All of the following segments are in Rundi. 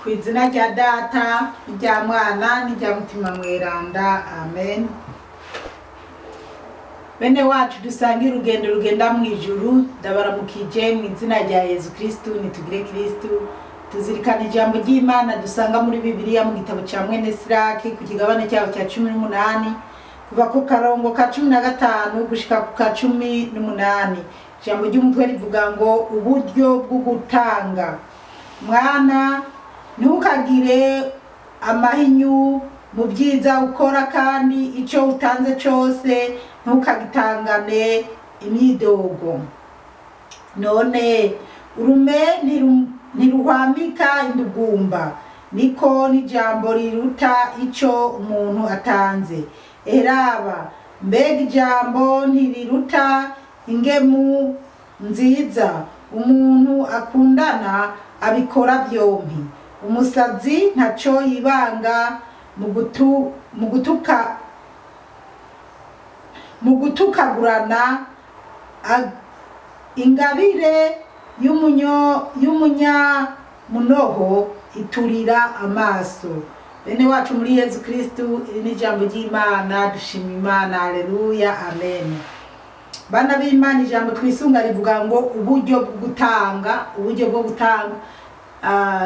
Ku izina rya Data, n'irya Mwana, n'irya Mutima Mweranda, amen. Bene wacu dusangira urugendo rugenda mu ijuru, ndabaramukije mu izina rya Yezu Kristu. Nitugire Kristu. Tuzirikana ijambo ry'Imana dusanga muri Bibiliya mu gitabo ca mwene Siraki, ku kigabane cyaho cya 18, kuva ku karongo ka 15 gushika ku ka 18. Ijambo ry'umutwe rivuga ngo uburyo bwo gutanga. Mwana, ntukagire amahinyu mu byiza ukora, kandi icyo utanze cyose ntukagitangane imyidogo. None urume ntiruhwamika indugumba, niko n'ijambo riruta icyo umuntu atanze. Eraba mbega ijambo ntiriruta ingemu nziza! Umuntu akundana abikora byompi. Umusazi ntaco yibanga mu gutukagurana. Ingabire y'umunyamunoho iturira amaso. Bene wacu muri Yezu Kristu, iri ni ijambo ry'Imana. Dushima Imana, haleluya, amen. Bana b'Imana, ijambo twisunga rivuga ngo uburyo bwo gutanga, uburyo bwo gutanga.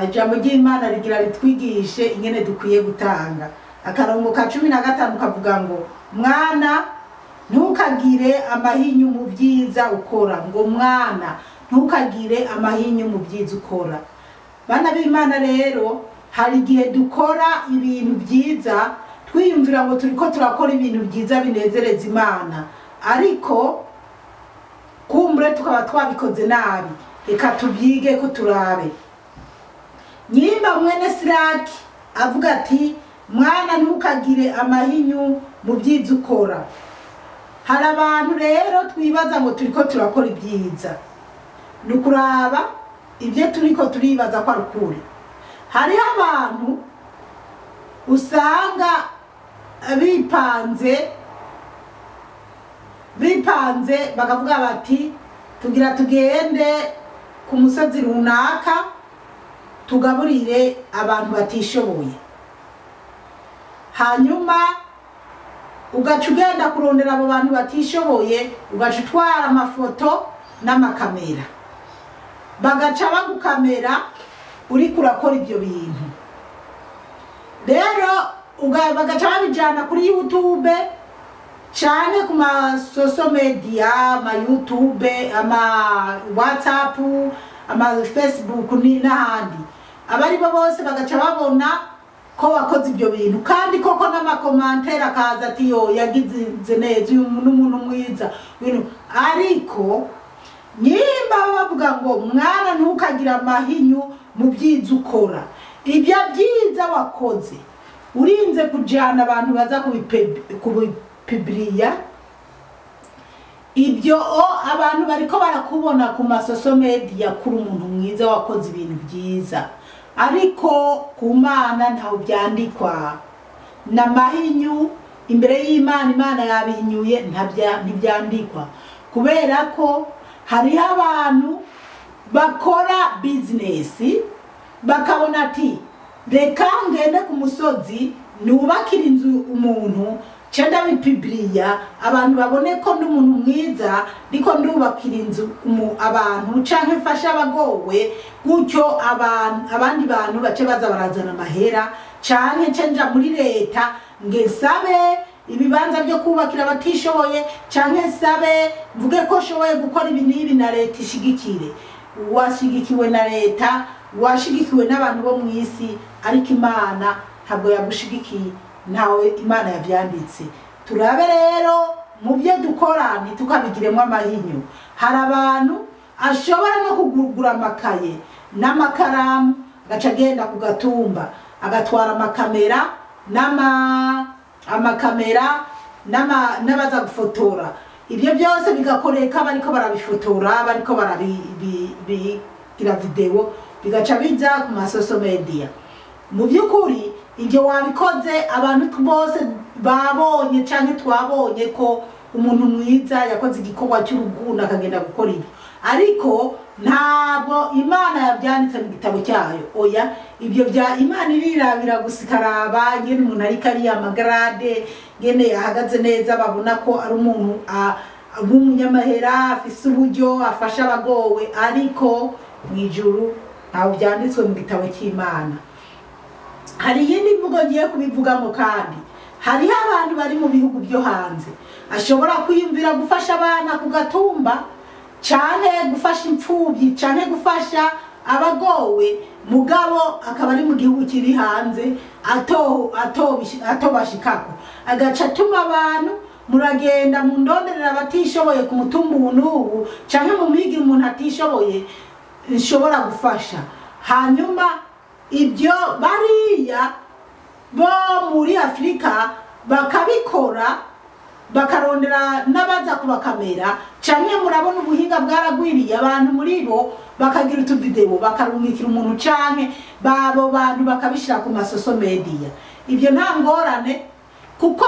Ijambo ry'Imana rigira ritwigishe ingene dukwiye gutanga. Akarongo ka 15 kavuga ngo mwana, ntukagire amahinyu mu byiza ukora. Ngo mwana, ntukagire amahinyu mu byiza ukora. Bana b'Imana, rero hari igihe dukora ibintu byiza twiyumvira ngo turiko turakora ibintu byiza binezereza Imana, ariko kumbure tukaba twabikoze nabi. Reka tubyige ko turabe. Nyimba mwene Siraki avuga ati mwana, ntukagire amahinyu mu byiza ukora, hari abantu rero twibaza ngo turiko turakora ibyiza. Ni ukuraba ibyo turiko turibaza ko ari ukuri. Hariho abantu usanga bipanze, bakavuga bati tugira tugende ku musozi runaka tugaburire abantu batishoboye. Hanyuma ugaca ugenda kurondera abo bantu batishoboye, ugaca utwara amafoto n'amakamera, bagaca bagukamera uriko urakora ibyo bintu. Rero bagaca babijana kuri YouTube canke ku ma social media, ama YouTube, ama WhatsApp, ama Facebook n'ahandi, abaribo bose bagaca babona ko wakoze ibyo bintu. Kandi koko n'amakomantere akaza ati yo yagize neza, uyu n'umuntu mwiza. Ariko nyimba bavuga ngo mwana, ntukagire amahinyu mu byiza ukora, ibyo byiza wakoze urinze kujana abantu baza kubipibiriya, ibyo abantu bariko barakubona ku ma social media kuri umuntu mwiza wakoze ibintu byiza, ariko ku Mana ntaho byandikwa na mahinyu imbere y'Imana. Imana yabihinyuye, ntibyandikwa, kubera ko hariho abantu bakora bizinesi bakabona ati reka ngende ku musozi nubakire inzu umuntu, nce ndabipibiriya abantu babone ko ndi umuntu mwiza, ndiko ndubakira inzu abantu canke mfashe abagowe. Gutyo abandi bantu bace baza barazana amahera, canke nce nja muri leta nge nsabe ibibanza byo kubakira abatishoboye, canke nsabe mvuge ko nshoboye gukora ibi n'ibi na leta ishigikire. Washigikiwe na leta, washigikiwe n'abantu bo mu isi, ariko Imana ntabwo yagushigikiye, ntawe Imana yavyanditse. Turabe rero mu byo dukora ntitukabigiremo amahinyu. Hari abantu ashobora no kugura amakaye n'amakaramu, agaca agenda ku gatumba agatwara amakamera amakamera n'abaza gufotora. Ibyo byose bigakoreka bariko barabifotora, bariko barabigira video, bigaca bija ku ma social media. Mu by'ukuri ibyo wabikoze abantu bose babonye canke twabonye ko umuntu mwiza yakoze igikorwa cy'urukundo akagenda gukora ibyo. Ariko ntabwo Imana yabyanditse mu gitabo cyayo. Oya, ibyo bya Imana irirabira gusa, ikaraba ngene umuntu ariko ari amagarade, ngene yahagaze neza, babona ko ari umuntu w'umunyamahera, afise uburyo, afasha abagowe. Ariko mu ijuru ntabwo byanditswe mu gitabo cy'Imana. Hari iyindi mvugo ngiye kubivugamo kandi. Hariho abantu bari mu bihugu byo hanze ashobora kwiyumvira gufasha abana ku gatumba, canke gufasha imfubyi, canke gufasha abagowe, mugabo akaba ari mu gihugu kiri hanze atobashikako, agaca atuma abantu muragenda mundonderera abatishoboye ku mutumba ubu n'ubu, canke mumigire umuntu atishoboye nshobora gufasha. Hanyuma ibyo bariya bo muri Afrika bakabikora, bakarondera n'abaza kubakamera, canke murabona ubuhinga bwaragwiriye, abantu muri bo bakagira utuvideo bakarungikira umuntu, canke babo bantu bakabishira ku masoso media. Ibyo nta ngorane, kuko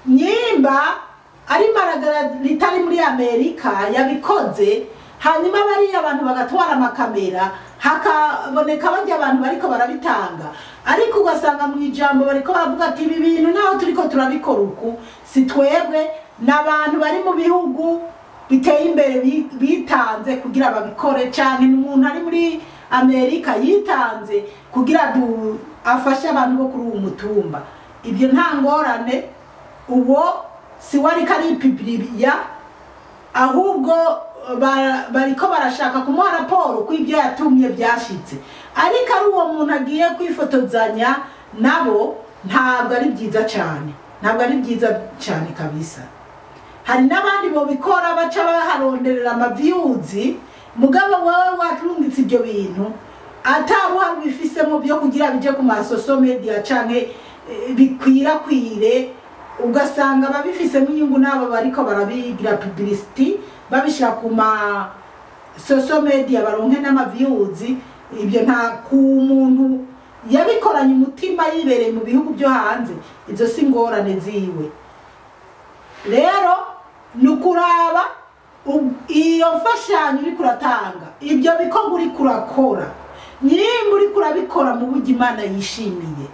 nyimba ari maragara ritari muri Amerika yabikoze, hanyuma bariya abantu bagatwara amakamera, hakaboneka bajya abantu bariko barabitanga, ariko ugasanga mu ijambo bariko baravuga ati ibi bintu naho turiko turabikora uku si twebwe, n'abantu bari mu bihugu biteye imbere bitanze kugira babikore, canke n'umuntu ari muri Amerika yitanze kugira afashe abantu bo kuri uwo mutumba. Ibyo nta ngorane, uwo si wari karipibiriya, ahubwo bariko barashaka kumuha raporo ko ibyo yatumye byashitse. Ariko ari uwo muntu agiye kwifotozanya nabo, ntabwo ari byiza cyane, ntabwo ari byiza cyane kabisa. Hari n'abandi bobikora baca baharonderera amavyuzi, mugabo wewe waturungitse ibyo bintu ataruhari ubifisemo byo kugira bije ku masoso media canke bikwirakwire, ugasanga babifisemo inyungu nabo bariko barabigira publicity, babishira ku ma social media baronke n'amavyuzi. Ibyo nta ku muntu yabikoranye umutima yibereye mu bihugu byo hanze, izo si ngorane ziwe. Rero nukuraba iyo mfashanyo uri kuratanga, ibyo bikorwa uri kurakora, nyimba uri kurabikora mu buryo Imana yishimiye.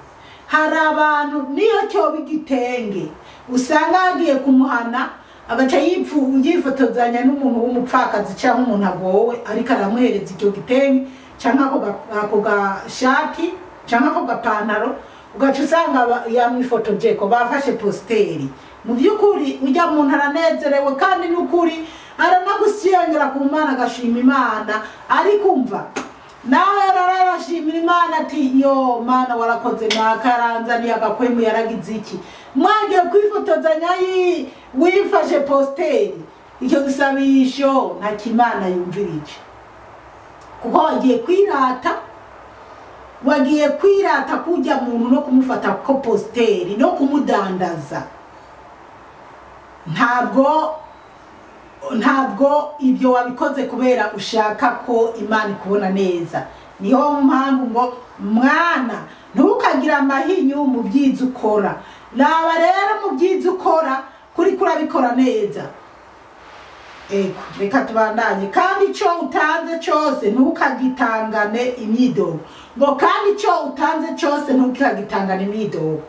Hari abantu niyo cyoba igitenge usanga yagiye kumuhana, agaca yifotozanya n'umuntu w'umupfakazi cyangwa umuntu agowe, ariko aramuhereza icyo gitenge cyangwa ako gashati cyangwa ako gapantaro, ugaca usanga yamwifotoje ko bafashe posteri. Mu by'ukuri ujya muntu aranezerewe, kandi n'ukuri aranagusengera ku Mana, agashima Imana, ariko umva nawe ararashimira Imana ati yo Mana warakoze, nakaranzaniye agakwemu yaragize iki, mwagiye kwifotozanya wifashe posteri. Icyo gisabisho nta kimana yumvirije, kuko wagiye kwirata, wagiye kwirata kujya muntu no kumufata ko posteri no kumudandaza. Ntabwo ibyo wabikoze kubera ushaka ko Imana ikubona neza. Niho mpamvu ngo mwana ntukagira amahinyu mu byiza ukora. Raba rero mu byiza ukora kuri kurabikora neza. Ego, reka tubandanye. Kandi ico utanze cyose ntukagitangane imyidogo. Ngo kandi ico utanze cyose ntukagitangane imyidogo.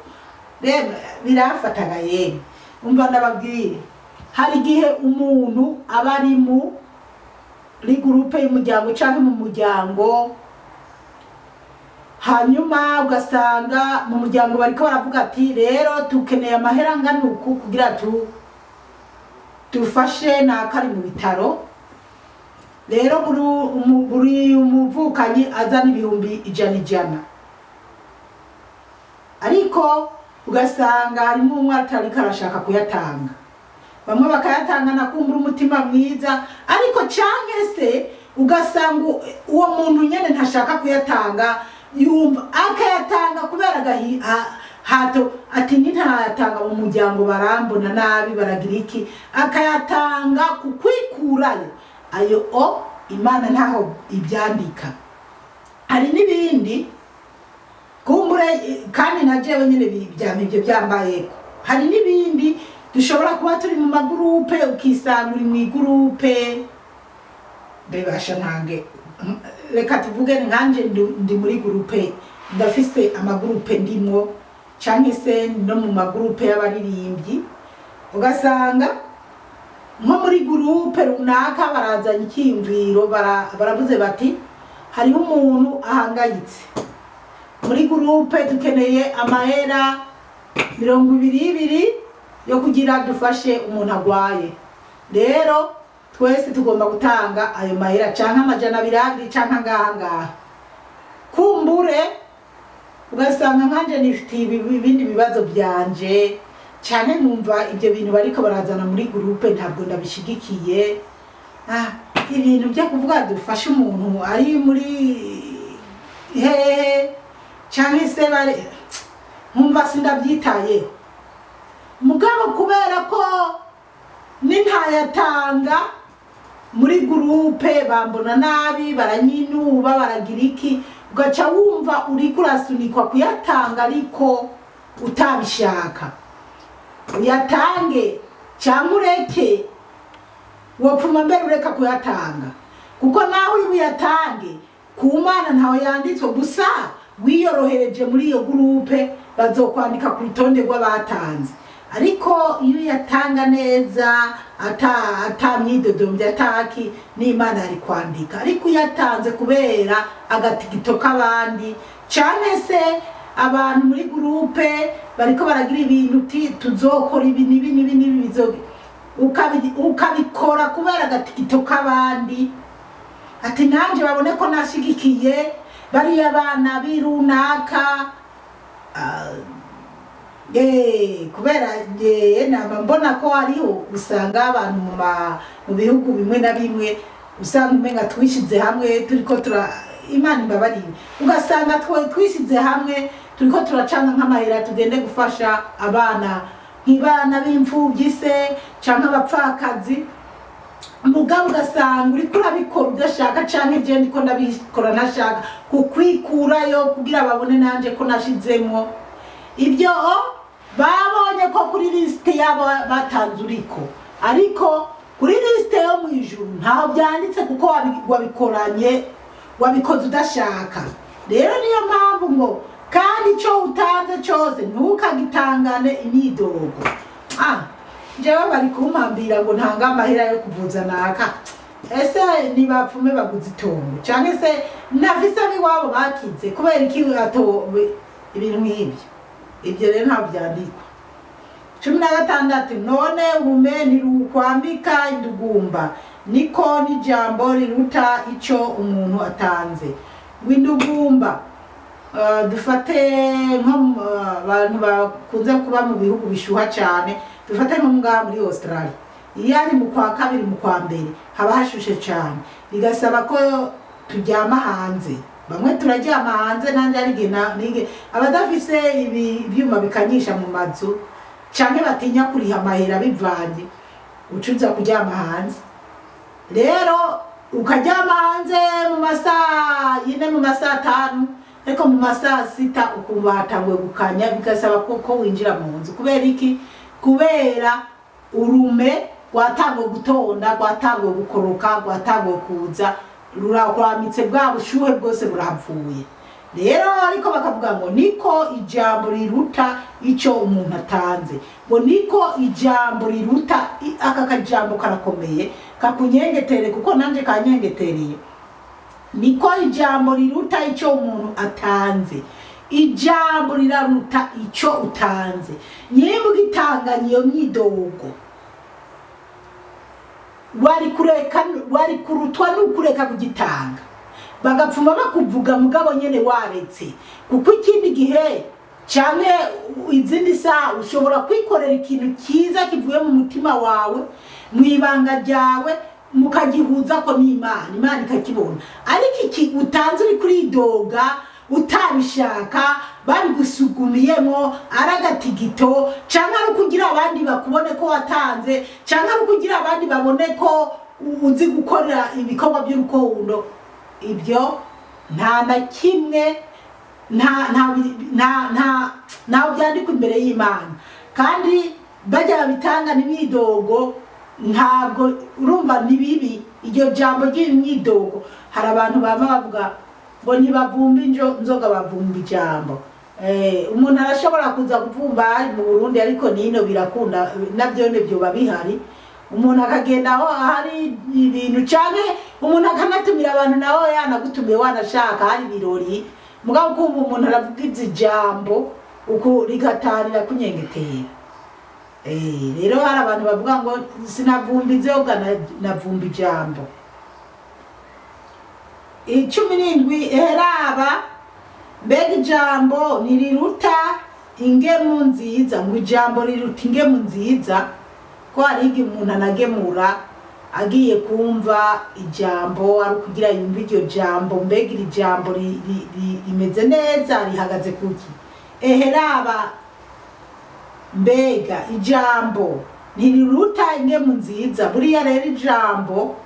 Reba birafataga yemwe. Umva ndababwire, hari igihe umuntu aba ari muri groupe y'umuryango canke mu muryango, hanyuma ugasanga mu muryango bariko baravuga ati rero tukeneye amahera angana uku kugira dufashe nakari mu bitaro. Rero buri umuvukanyi azana 100,000, ariko ugasanga harimo umwe atariko arashaka kuyatanga, bamwe bakayatanga nakumbura umutima mwiza, ariko canke se ugasanga uwo muntu nyene ntashaka kuyatanga, yumva akayatanga kubera hato ati ntayatanga mu muryango barambona nabi baragira iki, akayatanga kukwikurayo. Ayo o Imana ntaho ibyandika. Hari n'ibindi kumbure kandi na jewe nyene ibyo byambayeko. Hari n'ibindi dushobora kuba turi mu magurupe, ukisanga uri mu igurupe Bebasha ntange, reka tuvuge nkanje ndi muri groupe, ndafise amagroupe ndimwo canke se no mu magroupe y'abaririmbyi, ugasanga nko muri groupe runaka barazanye icyiyumviro, baravuze bati hariho umuntu ahangayitse muri groupe, dukeneye amahera 22 yo kugira dufashe umuntu agwaye, rero twese tugomba gutanga ayo mahera canke 200 canke ngaha ngaha. Kumbure ugasanga nkanje nifitiye ibindi bibazo byanje cyane, numva ibyo bintu bariko barazana muri groupe ntabwo ndabishigikiye. Ibintu byo kuvuga dufashe umuntu ari muri hehe canke se bari, nkumva sindabyitayeho. Mugabo kubera ko nintayatanga muri groupe bambona nabi, baranyinuba, baragira iki, ugaca wumva uriko urasunikwa kuyatanga ariko utabishaka. Uyatange cyangwa ureke, wopfuma mbere ureka kuyatanga, kuko naho uri buyatange ku Mana ntawe yanditswe, gusa wiyorohereje muri iyo groupe bazokwandika ku rutonde rw'abatanze. Ariko iyo uyatanga neza ata myidodombya ataki, n'Imana ari kwandika. Ariko uyatanze kubera agatigito k'abandi cyane se abantu muri groupe bariko baragira ibintu tuzokora ibi nibi nibi nibi, ukabikora kubera agatigito k'abandi, ati nanje babone ko nashigikiye bariya bana birunaka. Kubera naba mbona ko hariho usanga abantu mu bihugu bimwe na bimwe usanga umenga twishize hamwe turiko Imana imbabarire, ugasanga twishize hamwe turiko turacanga nk'amahera tugende gufasha abana nk'ibana b'imfuvyi se canke abapfakazi, mugabo ugasanga uriko urabikora udashaka, canke je ndiko ndabikora ntashaka kukwikurayo kugira babone nanje ko nashizemwo. Ibyo babonye ko kuri liste yabo batanze uriko, ariko kuri liste yo mu ijuru ntaho byanditse, kuko wabikoranye, wabikoze udashaka. Rero niyo mpamvu ngo kandi icyo utanze cyose ntukagitangane imyidogo. Jewe bari kumpambira ngo ntanga amahera yo kuvuza naka, ese nibapfume baguze itongo canke se nafise abiwabo bakize, kubera iki ato ibintu nk'ibyo? Ibyo rero ntabwo byandikwa. 16 none urume ntirukwambika indugumba, niko n'ijambo riruta ico umuntu atanze. W'indugumba, dufate nko abantu bakunze kuba mu bihugu bishuha cyane, dufate nko ngaha muri Australia, iyo ari mu kwa kabiri mu kwa mbere haba hashushe cyane, bigasaba ko turyama hanze. Bamwe turaryama hanze, nanjye ari nige abadafise ibyuma bikanyisha mu mazu canke batinya kuriha amahera bivanye, ucuza kuryama hanze. Rero ukaryama hanze mu masaha 4 mu masaha 5, ariko mu masaha 6 ukumva hatanguye gukanya, bigasaba ko winjira mu nzu. Kubera iki? Kubera urume rwatanguye gutonda, rwatanguye gukoroka, rwatanguye kuza, rurakwambitse bwa bushuhe bwose burahavuye. Rero ariko bakavuga ngo niko ijambo riruta icyo umuntu atanze, ngo niko ijambo riruta. Aka kajambo karakomeye kakunyengetere, kuko nanje kanyengetereye. Niko ijambo riruta icyo umuntu atanze, ijambo riraruta icyo utanze. Nyimba ugitanganye iyo myidogo, wari kurutwa n'ukureka kugitanga, bagapfuma bakuvuga mugabo nyene waretse. Kuko ikindi gihe canke izindi saha ushobora kwikorera ikintu cyiza kivuye mu mutima wawe, mu ibanga ryawe, mukagihuza ko n'Imana, Imana ikakibona. Ariko iki utanze uri kuridoga utabishaka, babigusugumiyemo ari agatigito, canke ari ukugira abandi bakubone ko watanze, canke ari ukugira abandi babone ko uzi gukora ibikorwa by'urukundo, ibyo nta na kimwe nta byandikwa imbere y'Imana. Kandi bajya babitanga n'imyidogo, ntabwo urumva ni bibi. Iryo jambo ry'imyidogo, hari abantu baba bavuga ngo ntibavumba inzoga, bavumba ijambo. Umuntu arashobora kuza kuvumba mu Burundi, ariko nino birakunda navyo byoba bihari. Umuntu akagenda aho hari ibintu, canke umuntu akanatumira abantu, nawe yanagutumiye wanashaka hari ibirori, mugabo ukumva umuntu aravuga ijambo uku rigatarira kunyengetera. Rero hari abantu bavuga ngo sinavumba inzoga, navumba ijambo. 17 eheraba mbega ijambo ntiriruta ingemu nziza, ngo ijambo riruta ingemu nziza, ko hari igihe umuntu anagemura agiye kumva ijambo ari kugira yumve iryo jambo, mbega iri jambo rimeze neza, rihagaze kuki? Eheraba mbega ijambo ntiriruta ingemu nziza. Buriya rero ijambo,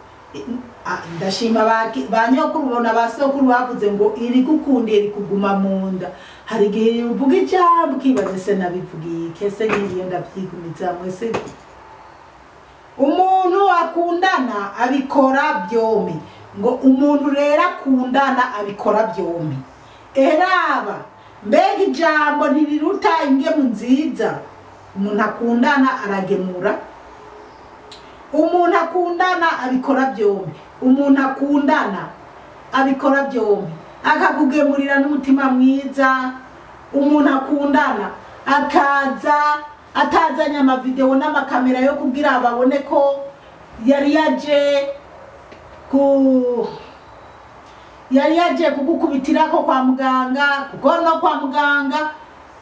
ndashima ba nyokuru bona ba sokuru bavuze ngo irigukundiye rikuguma mu nda. Hari igihe uvuga ijambo ukibaza se nabivugiye iki, ese ngiye ndabyigumiza mwese. Umuntu akundana abikora byombi, ngo umuntu rero akundana abikora byombi. Eraba mbega ijambo ntiriruta ingemu nziza. Umuntu akundana aragemura, umuntu akundana abikora byombi, umuntu akundana abikora byombi, akakugemurira n'umutima mwiza. Umuntu akundana akaza atazanye amavideo n'amakamera yo kugira babone ko yari yaje kugukubitirako kwa muganga, kuko no kwa muganga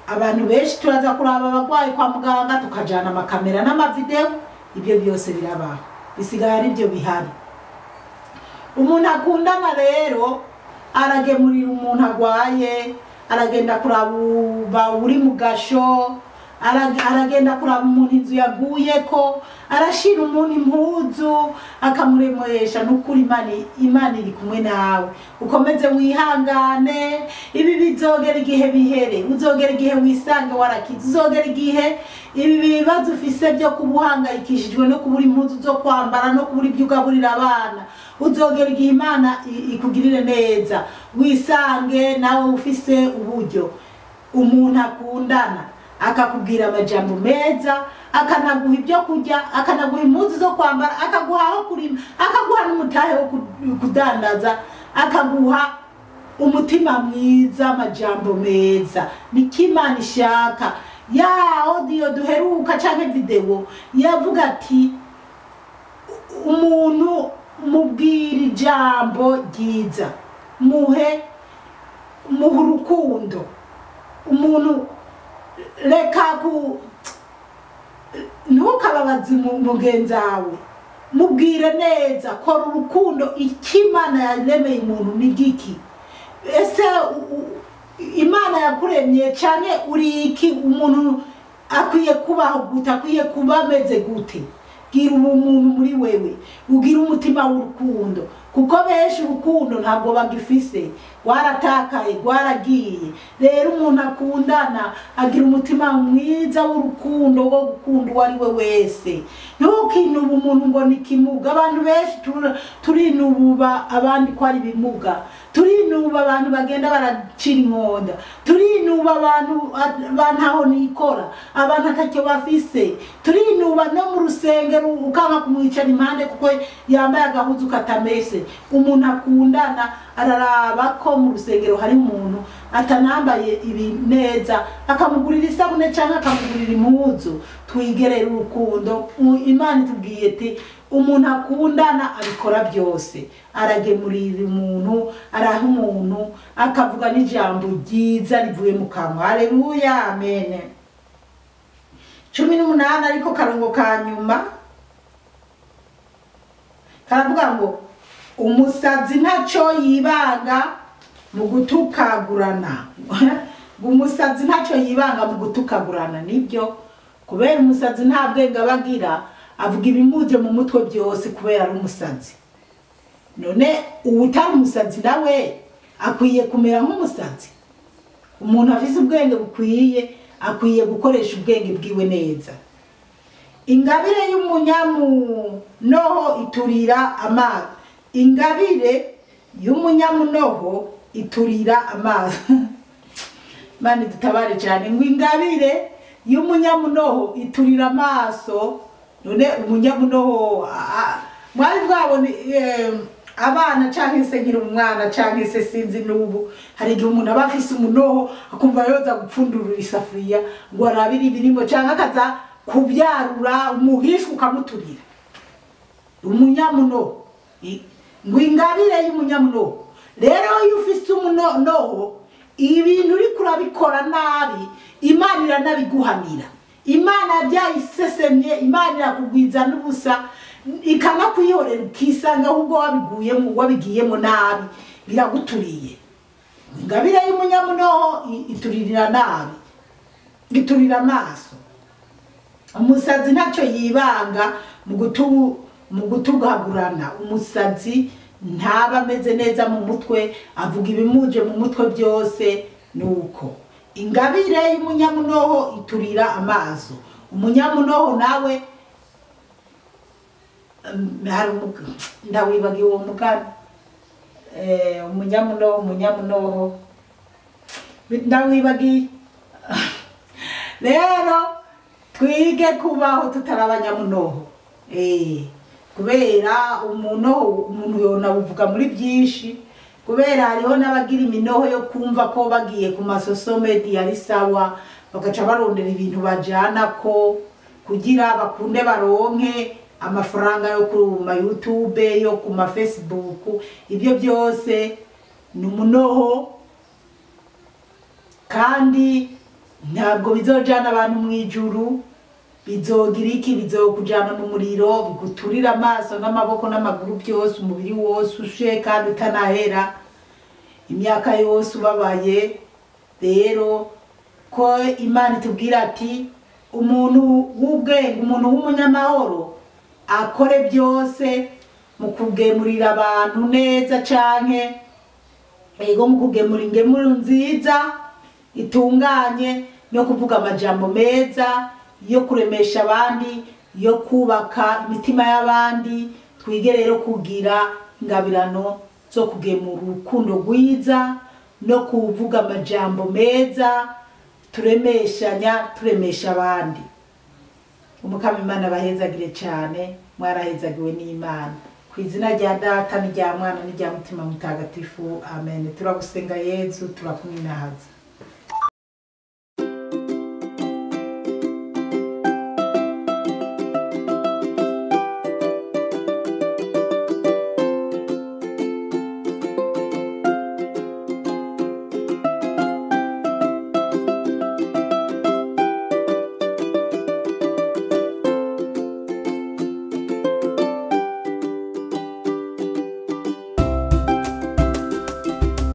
abantu benshi turaza kuraba abagwayi kwa muganga tukajana amakamera n'amavideo, ibyo byose birabaho, bisigaye ari byo bihari. Umuntu akundana rero aragemurira umuntu agwaye, aragenda kuraba uri mu gasho, aragenda kuraba umuntu inzu yaguyeko, arashira umuntu impuzu akamuremesha. Nukuri Imana iri kumwe nawe, ukomeze wihangane. Ibi bizogera igihe bihere, uzogera igihe wisange warakize, uzogera igihe ibi bibazo ufise byo kubuhangayikishijwe no kubura impuzu zo kwambara no kubura ibyo ugaburira abana, uzogera igihe Imana ikugirire neza, wisange nawe ufise uburyo. Umuntu akundana akakubwira amajambo meza, akanaguha ibyo kurya, akanaguha impuzu zo kwambara, akaguha aho kurima, akaguha n'umutahe wo kudandaza, akaguha umutima mwiza, amajambo meza. Niko Imana ishaka. Ya audio duheruka canke video yavuga ati umuntu mubwira ijambo ryiza, muhe urukundo, umuntu reka ku ntukababaze mugenzi wawe, mubwire neza, kora urukundo. Icyo Imana yaremeye umuntu ni giki? Ese Imana yakuremye cyane uri iki? Umuntu akwiye kubaho gute? Akwiye kuba ameze gute? Gira ubumuntu muri wewe, ugira umutima w'urukundo, kuko benshi urukundo ntabwo bagifise, rwaratakaye, rwaragiye. Rero umuntu akundana agira umutima mwiza w'urukundo wo gukunda uwo ari we wese. Ntukinuba umuntu ngo ni kimuga. Abantu benshi turinuba abandi ko ari bimuga, turinuba abantu bagenda baracira inkonda, turinuba abantu bantaho nikora, abantu atacyo bafise, turinuba no mu rusengero ukanga kumwicara impande kuko yambaye agahuzu katamese. Umuntu akundana araraba ko mu rusengero hari umuntu atanambaye ibi neza, akamugurira isabune cyangwa akamugurira impuzu. Twigerera urukundo. Imana itubwiye ati umuntu akundana abikora byose, aragemurira umuntu, araha umuntu, akavuga n'ijambo ryiza rivuye mu kanwa. Haleluya, amen. 18 ariko karongo ka nyuma karavuga ngo umusazi ntacyo yibanga mu gutukagurana. Umusazi ntacyo yibanga mu gutukagurana. Nibyo, kubera umusazi nta bwenge abagira, avuga ibimuje mu mutwe byose kubera ari umusazi. None uwutari umusazi nawe akwiye kumera nk'umusazi. Umuntu afise ubwenge bukwiye akwiye gukoresha ubwenge bwiwe neza. Ingabire y'umunyamunoho iturira Ingabire y'umunyamunoho iturira amaso. Imana idutabare cyane. Ngo ingabire y'umunyamunoho iturira amaso. None umunyamunoho mwari bwabone abana canke se nkiri umwana canke se sinzi n'ubu, hari igihe umuntu aba afise umunoho akumva yoza gupfundurura isafuriya ngo arabire ibirimo, canke akaza kubyarura umuhishwa ukamuturira. Umunyamunoho, ngo ingabire y'umunyamunoho. Rero iyo ufise umunoho, ibintu uriko urabikora nabi, Imana iranabiguhanira. Imana byayisesemye, Imana irakugwiza n'ubusa, ikanakwihorera ukisanga ahubwo wabiguyemo, wabigiyemo nabi, biraguturiye. Ingabire y'umunyamunoho ituririra nabi, iturira amaso. Umusazi ntacyo yibanga mu gutugagurana. Umusazi ntaba ameze neza mu mutwe, avuga ibimuje mu mutwe byose. Nuko ingabire y'umunyamunoho iturira amaso. Umunyamunoho nawe ndawibagiwe uwo mugani. Umunyamunoho, umunyamunoho ndawibagiye. Rero twige kubaho tutari abanyamunoho. Kubera umunoho umuntu yona buvuga muri byinshi, kubera hariho n'abagira iminoho yo kumva ko bagiye ku masoso media ari sawa, bagaca barondera ibintu bajana ko kugira bakunde baronke amafaranga yo ku ma YouTube, yo ku ma Facebook. Ibyo byose ni umunoho, kandi ntabwo bizojana abantu mu ijuru. Bizogira iki? Bizokujana mu muriro, biguturira amaso n'amaboko n'amaguru byose, umubiri wose ushe kandi utanahera, imyaka yose ubabaye. Rero ko Imana itubwira ati umuntu w'ubwenge, umuntu w'umunyamahoro akore byose mu kugemurira abantu neza, canke ego mu kugemura ingemuro nziza itunganye, no kuvuga amajambo meza yo kuremesha abandi, yo kubaka imitima y'abandi. Twige rero kugira ingabirano zo kugemura urukundo rwiza no kuvuga amajambo meza, turemeshanya, turemesha abandi. Umukama Imana abahezagire cyane, mwarahezagiwe n'Imana. Ku izina rya Data n'irya Mwana n'irya Mutima Mutagatifu, amen. Turagusenga Yezu, turakumwinahaza.